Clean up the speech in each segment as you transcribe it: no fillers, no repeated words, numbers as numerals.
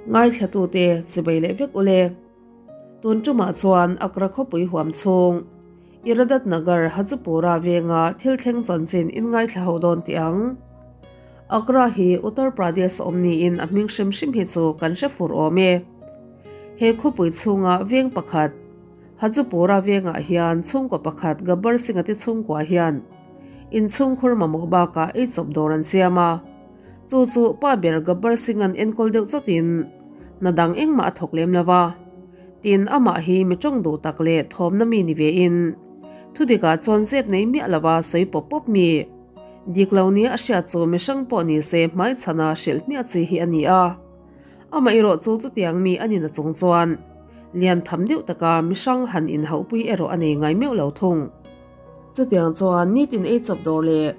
Ngaithlatute chibei leh vek ule. Tun tumah chuan Agra khawpui huam chhung Iradat Nagar Hajipura venga thil thleng chanchin in ngaithla ho dawn tih ang. Agra hi Uttar Pradesh a awm niin a hming hrim hrim hi chu kan hre fur awm e. He khawpui chhunga veng pakhat Hajipura vengah hian chhungkaw pakhat Gabbar Singh-a te chhungkua hian inchhungkhur mamawh bakah eichawp dawr an siam a. Chu chu pa ber Gabbar Singh-a'n enkawl deuh chawtin hna dang engmah a thawk lem lo va. Tin, amah hi mi tawng duh tak leh thawmna mi ni vein thudikah chuan zep nei miah lova sawi pawp pawp mi. Dik lo nia a hriat chu mihrang pawh ni se hmaichhana hrilh hmiah chi hi a ni a. Amah erawh chu chutiang mi a nina chung chuan lian tham deuh taka mihrang han inhauhpui erawh a nei ngai meuh lo thung. Chutiang chuan nitin eichawp dawr leh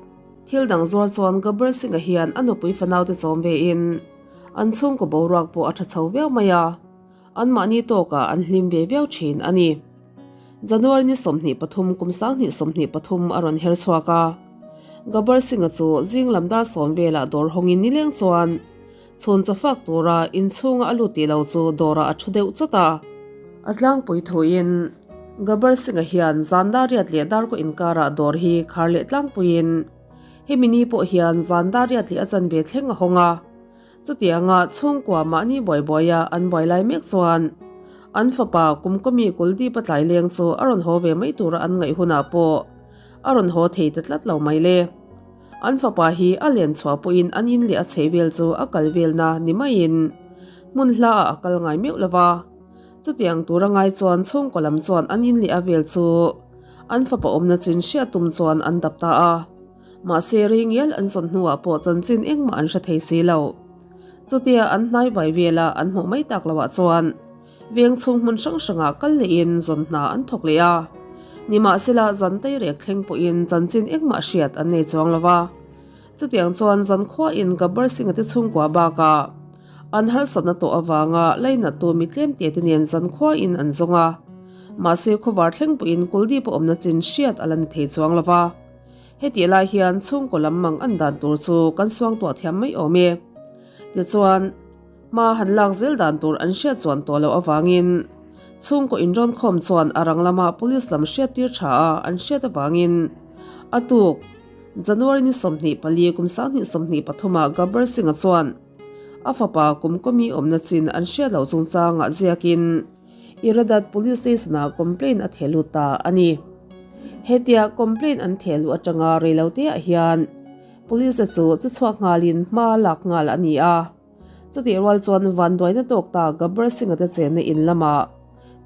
Thil dang zuar chuan Gabbar Singh-a hian a nupui fanaute chawm vein an chhungkaw boruak pawh a tha chho viau mai a, anmahni tawkah an hlim ve viau thin a ni. January ni 23 kum 2023 a rawn her chhuak a, Gabbar Singh-a chu zing lam dar sawm velah dawr hawngin nileng chuan chhun chaw fak tura inchhunga a lut tih lo chu dawrah a thu deuh chawt a. A tlangpui thuin Gabbar Singh-a hian zan dar riat leh darkaw inkarah dawr hi khar leh tlangpuiin hemi ni pawh hian zan dar riat leh a chanve thleng a hawng a. Chutianga chhungkua mahni buai buaia an buai lai mek chuan an fapa kumkawmi Kuldeep a tlai leng chu a rawn haw ve mai tura an ngaih hunah pawh a rawn haw thei ta tlat lo mai le. An fapa hi a len chhuah pawhin an in leh a chheh vel chu a kal velna ni maiin hmun hlaah a kal ngai meuh lo va. Chutiang tura ngai chuan chhungkaw lam chuan an in leh a vel chu an fapa awmna chin hriat tum chuan an dap ta a. Mahse rei ngial an zawn hnuah pawh chanchin engmah an hre thei si lo. Chutia an hnai vai vela an hmuh mai tak loah chuan Veng chhung hmun hrang hrangah kal lehin zawn hna an thawk leh a. Nimahsela zan teirek thleng pawhin chanchin engmah hriat an nei chuang lo va. Chutiang chuan zan khuain Gabbar Singh-a te chhungkua bakah an harsatna tawh avanga lainattu mi tlemte te nen zan khuain an zawng a. Mahse khawvar thleng pawhin Kuldeep a awmna chin hriat a la ni thei chuang lo va. Hetih lai hian chhungkaw lam mang an dan tur chu kan suangtuah thiam mai awm e. Tichuan. Hma han lak zel dan tur an hriat chuan tawh loh avangin chhungkaw inrawn khawm chuan a rang lama police lam hriattir tha a an hriat avangin a tuk January ni 24 kum 2023 ah Gabbar Singh-a chuan a fapa kum kawmi awmna chin an hriat loh chungchangah ziakin Iradat Police Station-ah complaint a theh lut ta a ni. Hetia complaint an theh luh atanga reiloteah hian Police-a chu che chhuak nghalin hma lak nghal a ni a. Chutih rual chuan vanduaina tawk ta Gabbar Singh-a te chenna in lamah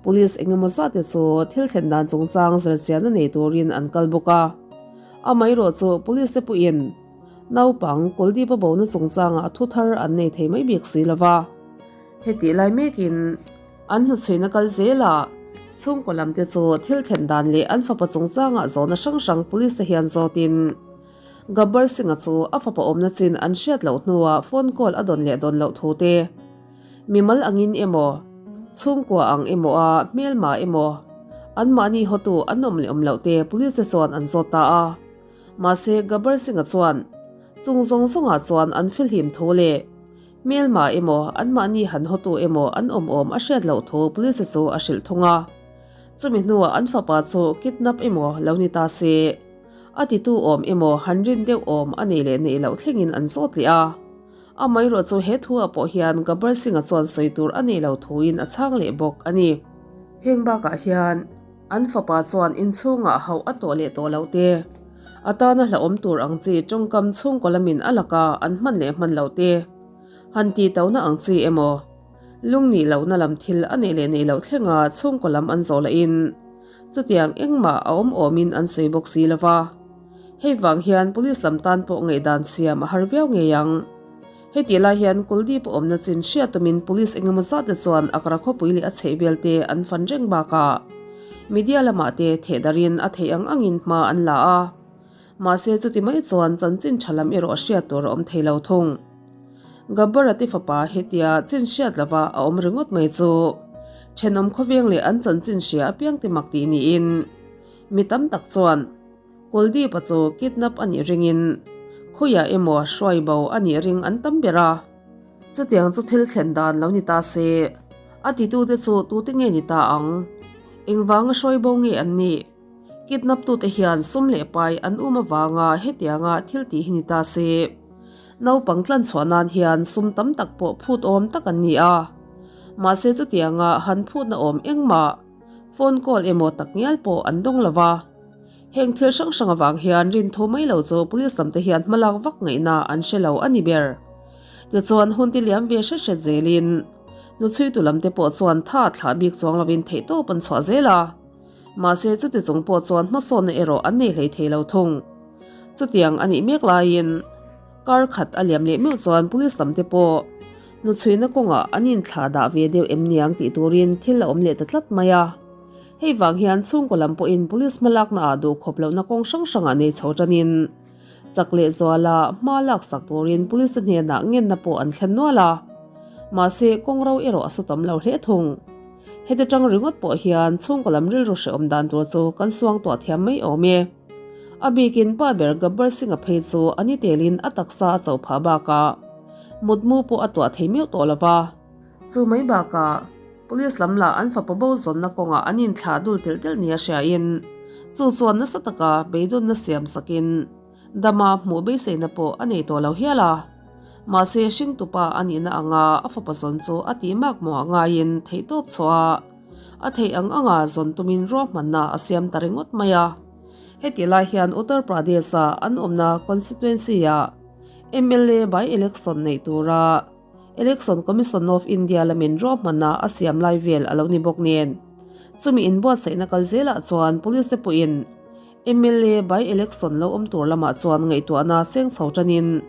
Police eng emaw zat te chu thil thlen dan chungchang zirchianna nei turin an kal bawk a. Amaherawh chu Police te pawhin naupang Kuldeep a bona chungchangah thu thar an nei thei mai bik si lo va. Hetih lai mekin an hnuchhuina kal zelah chhungkaw lam te chu thil thlen dan leh an fapa chungchangah zawhna hrang hrang Police te hian zawtin Gabbar Singh-a chu a fapa awmna chin an hriat loh hnuah phone call a dawn leh dawn loh thu te, mimal angin emaw, chhungkua ang emaw a hmelma emaw, anmahni hawtu an awm leh awm loh te police te chuan an zawt ta a. Mahse, Gabbar Singh-a chuan chung zawng zawngah chuan an fihlim thu leh hmelma emaw, anmahni han hawtu emaw an awm awm a hriat loh thu police te chu a hrilh thung a. Chumi hnuah an fapa chu kidnap emaw lo ni ta se. A titu awm emaw han rin deuh awm a nei leh neih loh thlengin an zawt leh a. Amaherawh chu he thu ah pawh hian Gabbar Singh-a chuan sawi tur a nei lo thuin a chhang leh bawk a ni. Heng bakah hian an fapa chuan inchhungah hauh a tawh leh tawh loh te, a tana hlauhawm tur ang chi tawngkam chhungkaw lamin a laka an hman leh hman loh te, han tih tona ang chi emaw, lungnih lohna lam thil a neih leh neih loh thlenga chhungkaw lam an zawh lahin, Chutiang engmah a awm awmin an sawi bawk si lova. Hei vang hian police lam tan pawh ngaihdan siam a har viau ngei ang. Hetih lai hian Kuldeep a awmna chin hriat tumin police engemaw zat te chuan Agra khawpui leh a chhehvel te an fan reng bakah media lamah te thehdarhin a theih ang angin hma an la a. Mahse chuti mai chuan chanchin tha lam erawh hriat tur a awm thei lo thung. Gabbarati fapa hetia chin hriat lova a awm ringawt mai chu thenawm khawveng leh an chanchin hria apiang te mak tih niin mi tam tak chuan Kuldeep-a chu kidnap a nih ringin khawiah emaw hruai bo a nih ring an tam ber a. Chutiang chu thil thlen dan lo ni ta se, a titute chu tute nge ni ta ang? Engvanga hruai bo nge an nih? Kidnap tute hian sum leh pai an um avanga hetianga thil tih hi ni ta se. Naupang tlan chhuah nan hian sum tam tak pawh phut awm tak an ni a. Mahse chutianga han phutna awm engmah phone call emaw tak ngial pawh an dawng lo va. Heng thil hrang hrang avang hian rinthu mai lo chu police lam te hian hmalak vak ngaihna an hre lo a ni ber. Tichuan hun ti liam ve hret hret zelin nu chhuitu lam te pawh chuan tha thlah bik chuang lovin theihtawp an chhuah zel a. Mahse chuti chung pawh chuan hmasawnna erawh an nei hlei thei lo thung. Chutiang a nih mek laiin kar khat a liam leh meuh chuan police lam te pawh nu chhuihna kawngah an inthlah dah ve deuh em niang tih turin thil a awm leh ta tlat mai a. Hei vang hian chhungkaw lam pawhin police hmalakna ah duh khawp lohna kawng hrang hrangah nei chho tanin chak leh zuala hma laksak turin police te hnenah ngenna pawh an thlen nual a. Mahse kawng ro erawh a su tam lo hle thung. Heti tang ringawt pawh hian chhungkaw lam rilru hrehawm dan tur chu kan suang tuah thiam mai awm e. A bikin pa ber Gabbar Singh-a phei chu a ni telin a taksa a chauh phah bakah mutmu pawh a tuah thei meuh tawh lo va. Chu mai bakah Police lam lah an fapa bo zawnna kawngah an inthlah dul telh telh nia hriain chu chuan nasa taka beidawnna siam sakin dama hmuh beiseina pawh a nei tawh lo hial a. Mahse hringtupa a nihna anga a fapa zawn chu a tih mak mawh ngaiin theihtawp chhuah a, a theih ang anga zawn tumin ruahmanna a siam ta ringawt mai a. Hetih lai hian Uttar Pradesh-a an awmna constituency-ah mla by-election neih tura Election Commission of India lamin ruahmanna a siam lai vel a lo ni bawk nen. Chumi inbuatsaihna kal zelah chuan Police te pawhin mla by election lo awm tur lamah chuan ngaihtuahna seng chho tanin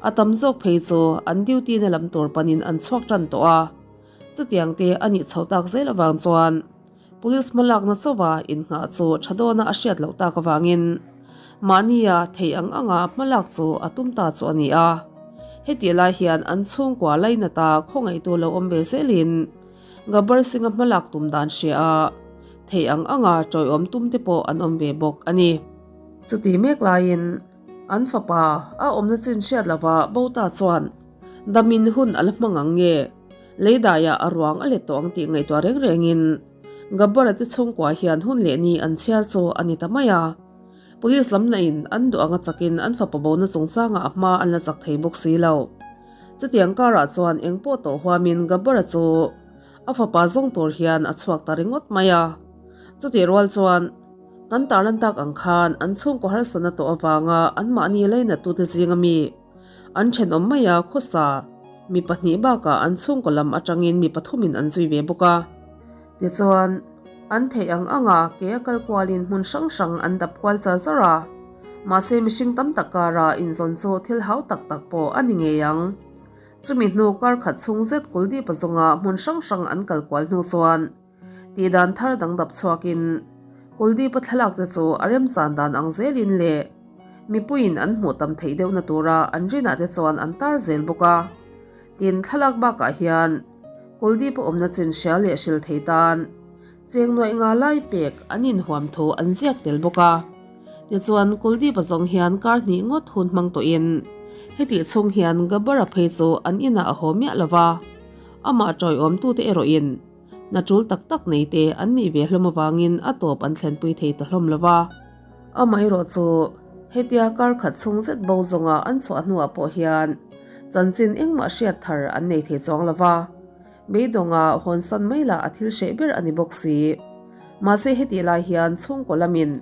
a tam zawk phei chu an duty na lam tur panin an chhuak tan tawh a. Chutiang te a nih chho tak zel avang chuan Police hmalakna chauha innghah chu tha dawna a hriat loh tak avangin mahnia thei ang anga hmalak chu a tum ta chu a ni a. Hetih lai hian an chhungkua lainata khawngaihtu lo awm ve zelin Gabbar Singh-a hmalak tum dan hria a, thei ang anga tawiawm tum te pawh an awm ve bawk a ni. Chuti mek laiin an fapa a awmna chin hriat lova Bota chuan damin hun a la hmang ang nge? Leidaiah a ruang a let tawh ang tih ngaihtuah reng rengin Gabbara te chhungkua hian hun leh ni an chhiar chu a ni ta mai a. Police lam nain an duh anga chakin an fapa bona chungchangah a hma an la chak thei bawk si lo. Chutiang karah chuan eng pawh tawh huamin Gabbara chu a fapa zawng tur hian a chhuak ta ringawt mai a. Chutih rual chuan kan tarlan tak ang khan an chhungkaw harsatna tawh avanga anmahni lainatute zinga mi An thenawm mai a, khawsa mi pahnih bakah an chhungkaw lam atangin mi pathumin an zui ve bawk a. Tichuan, an theih ang anga ke a kal kualin hmun hrang hrang an dap kual char char a. Mahse mihring tam tak kara inzawn chu thil hau tak tak pawh a ni ngei ang. Chumi hnu kar khat chhung zet Kuldeep a zawnga hmun hrang hrang an kal kual hnu chuan tihdan thar dang dap chhuakin Kuldeep a thlalak te chu a remchan dan ang zelin leh Mipuiin an hmuh tam theih deuhna tura an rinah te chuan an tar zel bawk a. Tin, thlalak bakah hian Kuldeep a awmna chin hria leh hril thei tan cheng nuaih nga lai pek an inhuam thu an ziak tel bawk a. Tichuan, Kuldeep a zawng hian kar hnih ngawt hun hmang tawhin hetih chhung hian Gabara phei chu an inah a haw miah lo va, amah tawiawmtute erawhin hna tul tak tak nei te an nih ve hlawm avangin a tawp an thlenpui thei ta hlawm lo va. Amaherawh chu, hetia kar khat chhung zet bo zawnga an chhuah hnuah pawh hian chanchin engmah hriat thar an nei thei chuang lo va, beidawnga hawnsan mai lah a thil hreh ber a ni bawk si. Mahse hetih lai hian chhungkaw lamin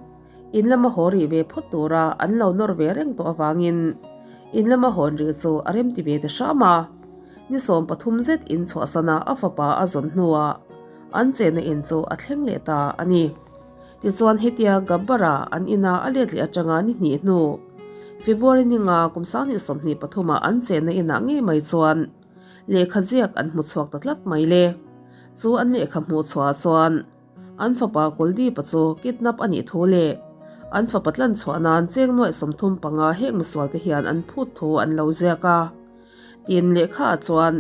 in lama haw rih ve phawt tura an lo nawr ve reng tawh avangin in lama hawn rih chu a remti ve ta hram a. Ni 13 zet in chhuahsana a fapa a zawn hnuah an chenna in chu a thleng leh ta a ni. Tichuan hetia Gabbara an ina a let leh atanga ni hnih hnu, February ninga kum 2023 ah an chenna inah ngei mai chuan lehkha ziak an hmu chhuak ta tlat mai le. Chu an lehkha hmuh chhuah chuan an fapa Kuldeep-a chu kidnap a nih thu leh an fapa tlan chhuah nan cheng nuaih 35 heng misual te hian an phut thu an lo ziak a. Tin lehkha ah chuan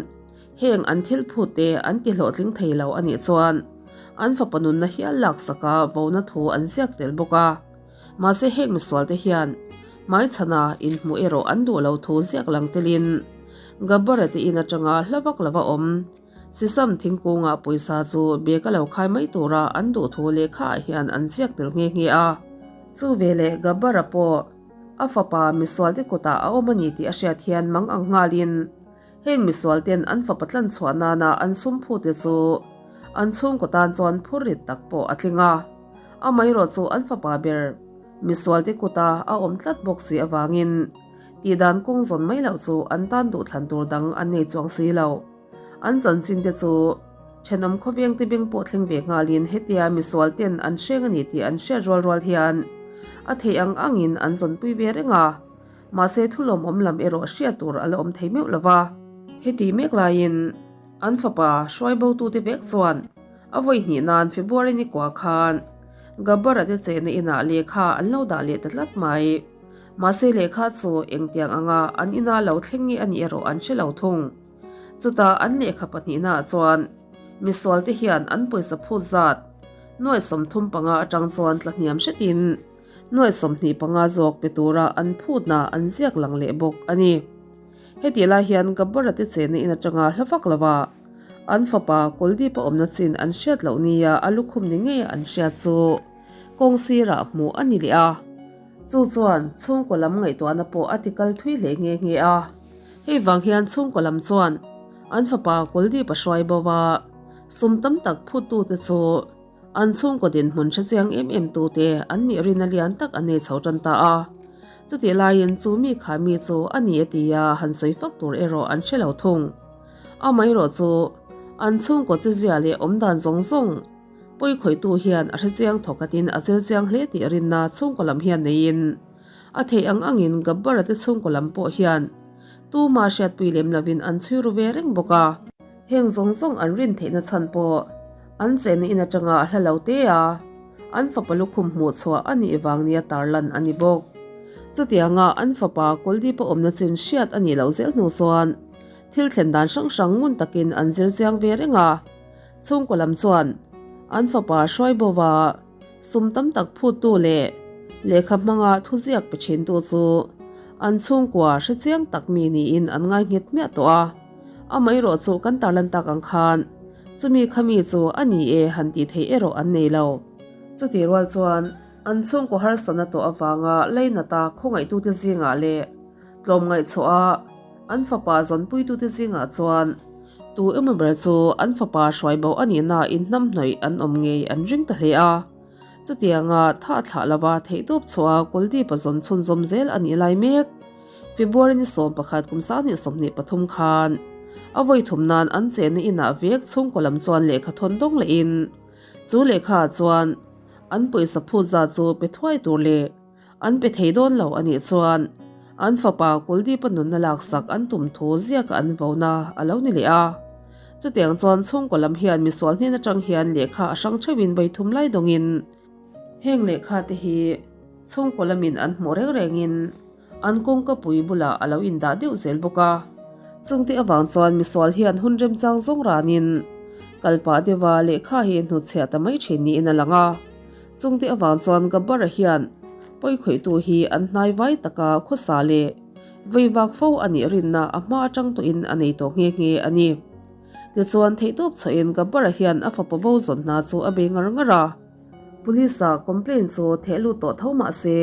heng an thil phut te an ti hlawhtling thei lo a nih chuan an fapa nunna hial laksak a vona thu an ziak tel bawk a. Mahse heng misual te hian hmaichhana inhmuh erawh an duh lo thu ziak lang telin. Gabbara te in atanga hla vak lova awm Sisam thingkungah pawisa chu bag a lo khai mai tura an duh thu lehkha ah hian an ziak tel nghe nghe a. Chu veleh Gabbara pawh a fapa misualte kutah a awm a ni tih a hriat hian mang ang nghalin Heng misual ten an fapa tlan chhuah nana an sum phute chu an chhungkaw tan chuan phur rit tak pawh a tling a. Amaherawh chu an fapa ber misualte kuta a awm tlat bawk si avangin tihdan kawng zawn mai loh chu an tan duhthlan tur dang an nei chuang si lo. An chanchin te chu thenawm khawveng te beng pawh thleng ve nghalin hetia misual ten an hreng a ni tih an hriat rual rual hian a theih ang angin an zawnpui ve reng a. Mahse thu lawmawm lam erawh hriat tur a la awm thei meuh lo va. Heti mek laiin an fapa hruai botute vek chuan a vawi hnih nan February ni kua khan Gabbara te chehna inah lehkha an lo dah leh ta tlat mai. Mahse lehkha chu engtiang anga an ina lo thleng nge a nih erawh an hre lo thung. Chutah an lehkha pahnihnaah chuan misualte hian an pawisa phut zat nuai 35 atang chuan tla hniam hretin Nuaih 25 zawk pe tura an phutna an ziak lang leh bawk a ni. Hetih lai hian Gabbara te chenna in atanga hla vak lova an fapa Kuldeep a awmna chin an hriat loh nia a lukhum ni ngei an hriat chu kawng sirah hmuh a ni leh a. Chu chuan chhungkaw lam ngaihtuahna pawh a ti kal thui hle nghe nghe a. Hei vang hian chhungkaw lam chuan an fapa Kuldeep a hruai bo va, sum tam tak phuttute chu An chhungkaw dinhmun hre chiang em em tute an nih rina lian tak an nei chho tan ta a. Chutih laiin chu mi kha mi chu a ni a ti a, han sawi fak tur erawh an hre lo thung. Amaherawh chu an chhungkaw chezia leh awmdan zawng zawng pawikhawihtu hian a hre chiang thawkhatin a zir chiang hle tih rinna chhungkaw lam hian neiin a theih ang angin Gabbara te chhungkaw lam pawh hian tuma hriatpui lem lovin an chhui ru ve reng bawk a. Heng zawng zawng an rin theihna chhan pawh an chenna in atanga a hla lo te a, an fapa lukhum hmuh chhuah a nih vang nia tarlan a ni bawk. Chutianga an fapa Kuldeep-a awmna chin hriat a nih loh zel hnu chuan thil thlen dan hrang hrang ngun takin an zir chiang ve reng a, chhungkaw lam chuan an fapa hruai bova sum tam tak phuttu leh lehkha hmanga thuziak pe thintu chu an chhungkua hre chiang tak mi niin an ngai nghet miah tawh a. Amaherawh chu kan tarlan tak ang khan chumi khami chu a ni e han tih theih erawh an nei lo. Chutih rual chuan an chhungkaw harsatna tawh avanga leinata khawngaihtute zingah leh tlawmngaihchhuah a an fapa zawnpuitute zingah chuan tu emaw ber chu an fapa hruai bo a nihna inhnamhnawih an awm ngei an ring ta hle a. Chutianga thah thlah lova theihtawp chhuah a Kuldeep-a zawn chhunzawm zel a nih lai mek. February ni 11 kum 2023 khan a vawi thum nan an chenna inah vek chhungkaw lam chuan lehkha thawn dawng lehin chu lehkha ah chuan an pawisa phut zat chu pe thuai tur leh an pe thei dawn lo a nih chuan an fapa Kuldeep-a nunna laksak an tum thu ziaka an vona a lo ni leh a. Chutiang chuan chhungkaw lam hian misual hnen atang hian lehkha a hrang theuhin vawi thum lai dawngin heng lehkha te hi chhungkaw lamin an hmuh reng rengin An kawngka pui bulah a lo indah deuh zel bawk a. Chungte avang chuan misual hian hun remchang zawng ranin kal pah deuha lehkha hi hnutchhiah ta mai thin niin a lang a. Chungte avang chuan Gabbara hian pawikhawihtu hi an hnai vai taka khawsa leh vei vak fo a nih rinna a hma atang tawhin a nei tawh nghe nghe a ni. Tichuan theihtawp chhuahin Gabbara hian a fapa bo zawn hna chu a bei ngar ngar a. Police-a complaint chu theh lut tawh tho mah se,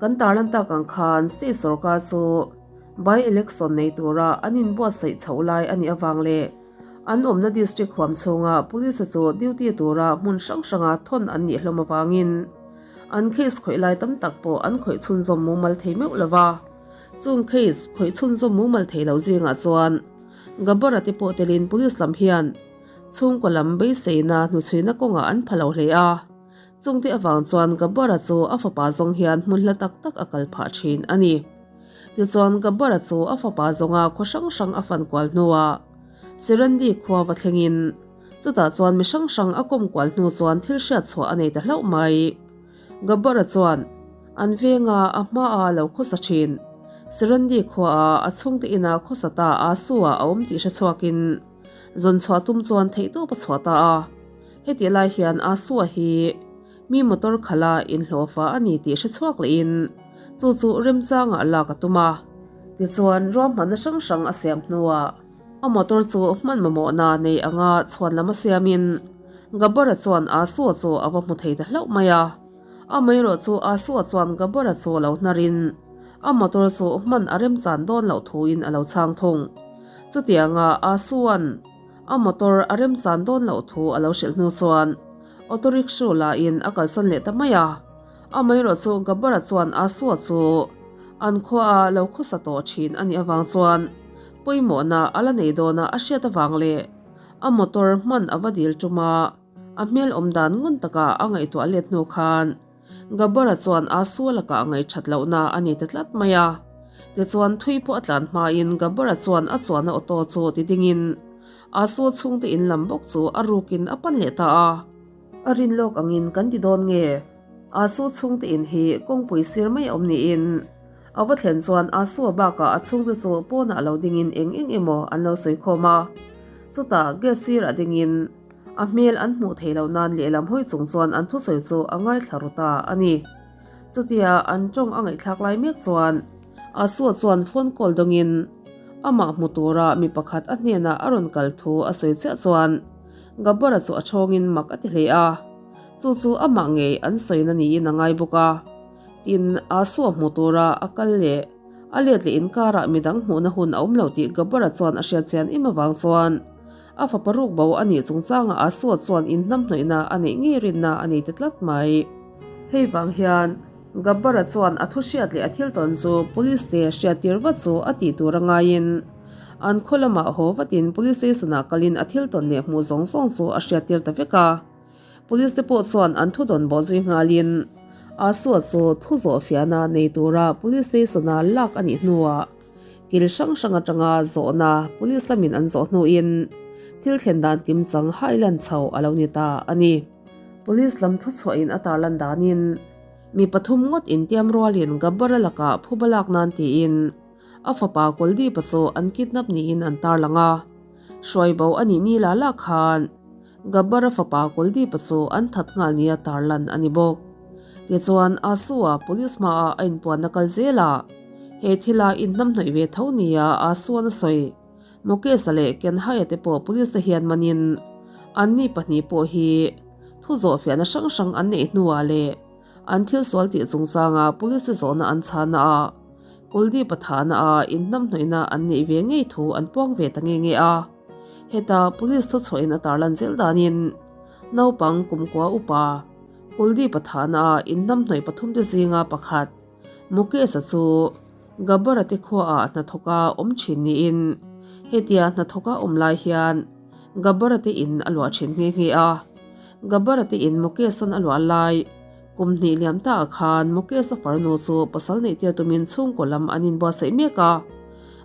kan tarlan tak ang khan state sorkar chu by-election nei tura an inbuatsaih chhoh lai a nih avang leh an awmna district huam chhunga police-a chu duty tura hmun hrang hranga thawn an nih hlawm avangin an case khawih lai tam tak pawh an khawih chhunzawm mumal thei meuh lo va. Chung case khawih chhunzawm mumal thei lo zingah chuan Gabbar-a te pawh telin police lam hian Chhungkaw lam beiseina hnuchhuina kawngah an pha lo hle a, chungte avang chuan Gabbara chu a fapa zawng hian hmun hla tak tak a kal phah thin a ni. Tichuan Gabbara chu a fapa zawnga khaw hrang hrang a fan kual hnuah Sirandi khua va thlengin chutah chuan mi hrang hrang a kawm kual hnu chuan thil hriat chhuah a nei ta hlauh mai. Gabbara chuan an venga a hmaa lo khawsa thin Sirandi khuaah a chhungte inah khawsa ta Asua a awm tih hre chhuakin Zawn chhuah tum chuan theihtawp a chhuah ta a, hetih lai hian Asua hi mi motor khala inhlawhfa a ni tih hre chhuak lehin chu chu remchangah lak a tum a. Tichuan, ruahmanna hrang hrang a siam hnuah a motor chu hman mamawhna nei anga chhuan lam a siamin Gabara chuan Asua chu a va hmu thei ta hlauh mai a. Amaherawh chu Asua chuan Gabara chu lo hnarin a motor chu hman a remchan dawn loh thuin a lo chhang thung. Chutianga Asua'n a motor a remchan dawn loh thu a lo hrilh hnu chuan auto rickshaw lain a kalsan leh ta mai a. Amaherawh chu Gabara chuan Asua chu an khuaa lo khawsa tawh thin a nih avang chuan pawimawhna a la nei dawna a hriat avang leh a motor hman a va dil tum a, a hmel awm dan ngun taka a ngaihtuah let hnu khan Gabara chuan Asua lakah ngaihṭhat lohna a ni ta tlat mai a. Tichuan thui pawh a tlan hmain Gabara chuan a chuanna auto chu ti dingin Asua chhungte in lam bawk chu a rukin a pan leh ta a. A rin lawk angin kan ti dawn nge? Asu chhungte in hi kawngpui sir mai a awm niin a va thlen chuan Asua bakah a chhungte chu pawnah lo dingin eng eng emaw an lo sawi khawm a. Chutah gas sirah dingin a hmel an hmuh theih loh nan lehlam hawi chung chuan an thusawi chu a ngaithla ru ta a ni. Chutia an tawng a ngaihthlak lai mek chuan Asua chuan phone call dawngin amah hmu tura mi pakhat a hnenah a rawn kal thu a sawi chiah chuan Gabara chu a chhawngin mak a ti hle a, chu chu amah ngei an sawina niin a ngai bawk a. Tin, Asua hmu tura a kal leh a let leh inkarah midang hmuhna hun a awm lo tih Gabara chuan a hriat chian em avang chuan a fapa ruk bo a nih chungchangah Asua chuan inhnamhnawihna a neih ngei rinna a nei ta tlat mai. Hei vang hian Gabara chuan a thu hriat leh a thil tawn chu police te hriattir vat chu a tih tur a ngaiin an khaw lamah haw vatin police station ah kalin a thil tawn leh hmuh zawng zawng chu a hriattir ta vek a. Police te pawh chuan an thu dawn bawh zui nghalin Asua chu thu zawh fiahna nei tura police station ah lak a nih hnuah kil hrang hrang atanga zawhna police lamin an zawh hnuin thil thlen dan kimchang hailan chho a lo ni ta a ni. Police lam thuchhuahin a tarlan danin mi pathum ngawt intiam rualin Gabbara lakah phuba lak nan tiin a fapa Kuldeep-a chu an kidnap niin an tarlang a. Hruai bo a nih ni la la khan Gabbara fapa Kuldeep-a chu an that nghal nia tarlan a ni bawk. Tichuan Asu-a police hmaah a inpuanna kal zel a, he thila inhnamhnawih ve tho nia Asu-a'n a sawi. Mukesh-a leh Kenhaya te pawh police te hian manin anni pahnih pawh hi thu zawhfiahna hrang hrang an neih hnuah leh an thil sual tih chungchanga police te zawhna an chhana a, Kuldeep-a thahna a inhnamhnawihna an neih ve ngei thu an puang ve ta nge nge a. Heta police thuchhuahin a tarlan zel danin naupang kumkua upa Kuldeep-a thahna a inhnamhnawih pathumte zinga pakhat Mukesh-a chu Gabara te khuaah hnathawka awm thin niin hetia hnathawka awm lai hian Gabara te in a luah thin nghe nghe a. Gabara te in Mukesh-a'n a luah lai kum hnih liam ta ah khan Mukesh-a farnu chu pasal neih tir tumin chhungkaw lam an inbuatsaih mek a.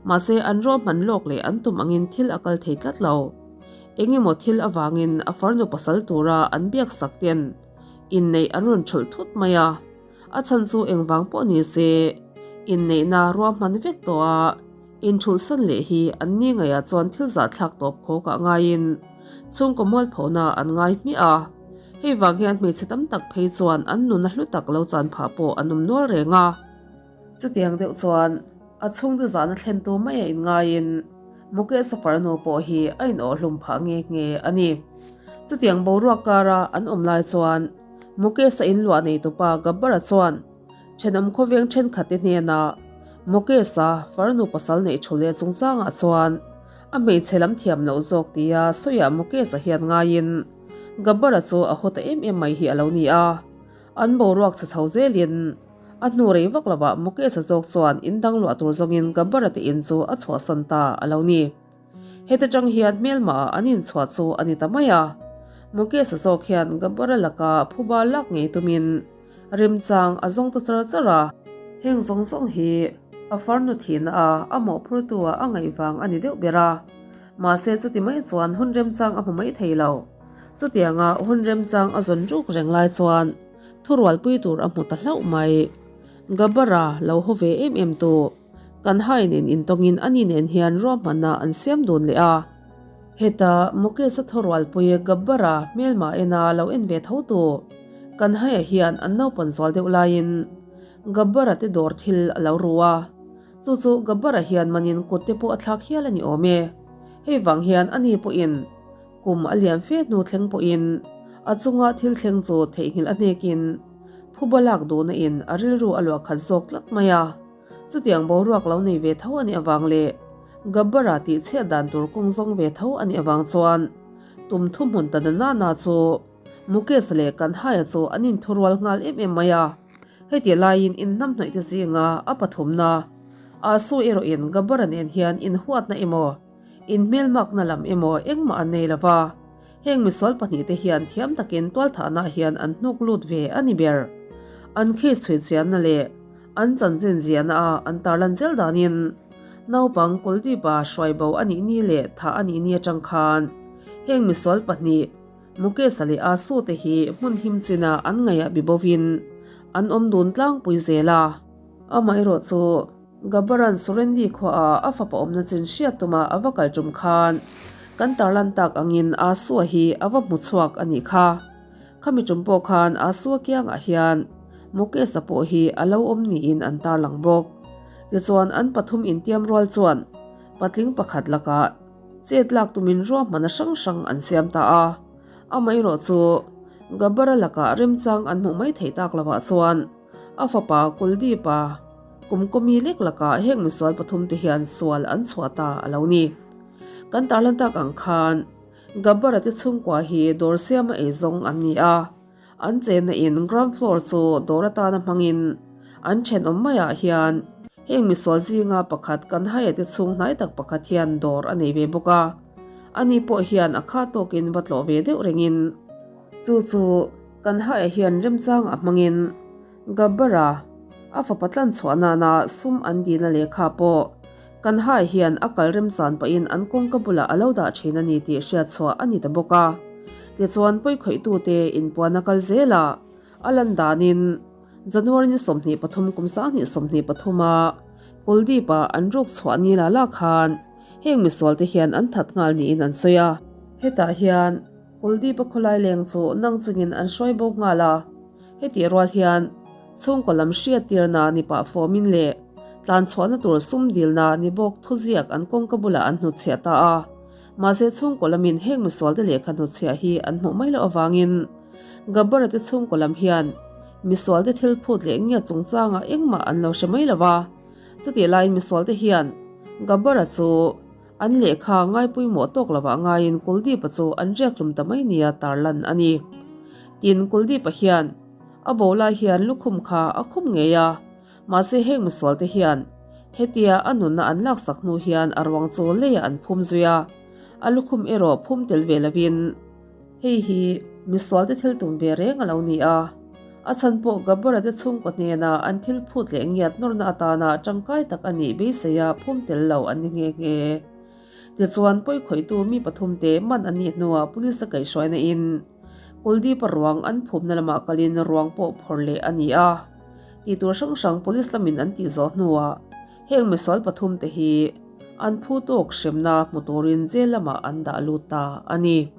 Mahse an ruahman lawk leh an tum angin thil a kal thei tlat lo. Engemaw thil avangin a farnu pasal tura an biak sak ten inneih an rawn thulh thut mai a. A chhan chu engvang pawh ni se, inneihna ruahman vek tawh a, inthulhsan leh hi an ni ngaihah chuan thil zahthlak tawp khawkah ngaiin chhungkaw mualphona an ngai hmiah a. Hei vang hian hmeichhe tam tak phei chuan an nuna hlu tak lo chan phah pawh an awm nual reng a. Chutiang deuh chuan a chhungte zahna thlentu mai a inngaiin Mukesh-a farnu pawh hi a inawhhlum phah nghe nghe a ni. Chutiang boruak kara an awm lai chuan Mukesh-a inluah neitupa Gabbara chuan thenawm khawveng thenkhatte hnenah Mukesh-a farnu pasal neih thu leh chungchangah chuan a hmeichhe lam thiam loh zawk tia sawiah Mukesh-a hian ngaiin Gabbara chu a haw ta em em mai hi a lo ni a. An boruak chhe chho zelin a hnu rei vak lovah Mukesh-a zawk chuan in dang luah tur zawngin Gabbara te in chu a chhuahsan ta a lo ni. Heta tang hian hmelmah an inchhuah chu a ni ta mai a. Mukesh-a zawk hian Gabbara laka phuba lak ngei tumin remchang a zawng ta char char a. Heng zawng zawng hi a farnu thihna a a mawhphurtu ah a ngaih vang a ni deuh ber a. Mahse chuti mai chuan hun remchang a hmu mai thei lo. Chutianga hun remchang a zawn ruk reng lai chuan thurualpui tur a hmu ta hlauh mai. Gabbara lo haw ve em em tu. Kan hain in intawngin ani nen hian ruahmanna an siam dun leh a. Heta Mukesh-a thawrualpui Gabbara hmelma ena lo en ve tho tu kan haia hian an naupan zual deuh laiin Gabbara te dawr thil a lo ru a. Chu chu Gabbar-a hian manin kut te pawh a thlak hial a ni awm e. Hei vang hian ani pawhin kum a lian fe hnu thleng pawhin a chunga thil thleng chu theihnghilh a hnekin phuba lak duhna in a rilru a luah khat zawk tlat mai a. Chutiang boruak lo nei ve tho a nih avang leh Gabbar-a tih chhiat dan tur kawng zawng ve tho a nih avang chuan tum thuhmun ta na nana chu Mukesh leh Kanhaiya chu an inthurual nghal em em mai a. Heti laiin inhnamhnawih te zinga a pathumna Asu erawhin Gabbar-a nen hian inhuatna emaw, inhmelmakna lam emaw engmah an nei lo va, heng misual pahnihte hian thiam takin tualthahna hian an hnuk lut ve a ni ber. An case chhuichianna leh an chanchin ziahna a an tarlan zel danin naupang Kuldeep-a hruaibo a nih ni leh thah a nih ni atang khan heng misual pahnih Mukesh-a leh Asu te hi hmun him chinah an ngaihah bi bovin an awm dun tlangpui zel a. Amaherawh chu Gabbaran Surendi khuaah a fapa awmna chin hriat tuma a va kal tum khan kan tarlan tak angin Asu-a hi a va hmu chhuak a nih kha. Khami tum pawh khan Asu-a kiangah hian Mukesh-a pawh hi a lo awm niin an tarlang bawk. Tichuan an pathum intiam rual chuan patling pakhat lakah Chet lak tumin ruahmana hrang hrang an siam ta a, amaherawh chu Gabara lakah remchang an hmuh mai thei tak lovah chuan a fapa Kuldeep-a kum kawmi lek lakah heng misual pathumte hian sual an chhuah ta a lo ni. Kan tarlan tak ang khan Gabara te chhungkua hi dawr siama eizawng an ni a, An chenna in ground floor chu dawr atana hmangin an thenawm maiah hian heng misual zinga pakhat kan haia te chhung hnai tak pakhat hian dawr a nei ve bawk a, ani pawh hian a kha tawkin va tlawh ve deuh rengin chu chu kan haia hian remchangah hmangin Gabbara a fapa tlan chhuah nana sum an dina lehkha pawh kan hai hian a kal remchan pahin an kawngka bulah a lo dah thin a ni tih hriat chhuah a ni ta bawk a. Tichuan pawikhawih-tute inpuan a kal zel a, a lan danin January ni 23 kum 2023 a Kuldeep-a an ruk chhuah ni la la khan heng misualte hian an that nghal niin an sawi a. Hetah hian Kuldeep-a khawlai leng chu nang chungin an hruai bo nghal a. Hetih rual hian chhungkaw lam hriattirna ni pah fawmin leh tlanchhuahna tur sum dilna ni bawk thuziak an kawngka bulah an hnutchhiah ta a. Mahse chhungkaw lamin heng misualte lehkha hnutchhiah hi an hmuh mai loh avangin Gabbar-a te chhungkaw lam hian misualte thil phut leh ngiat chungchangah engmah an lo hre mai lo va. Chutih laiin misualte hian Gabbar-a chu an lehkha ngaipawimawh tawk lovah ngaiin Kuldeep-a chu an riak hlum ta mai nia tarlan a ni. Tin, Kuldeep-a hian a bo lai hian lukhum kha a khum ngei a, mahse heng misualte hian hetia a nunna an laksak hnu hian a ruang chu leiah an phum zui a, a lukhum erawh phum tel ve lovin. Hei hi misualte thil tum ve reng a lo ni a, a chhan pawh Gabbar-a te chhungkaw hnena an thil phut leh ngiat nawrna atana tangkai tak a nih beiseia phum tel lo an ni nghe nghe. Tichuan, pawikhawihtu mi pathumte man an nih hnuah police a kaihhruaina in Kuldeep-a ruang an phumna lamah kalin ruang pawh phawrh leh a ni a. Tihtur hrang hrang police lamin an tih zawh hnuah heng misual pathumte hi an phu tawk hremna hmu turin jail lamah an dah lut ta a ni.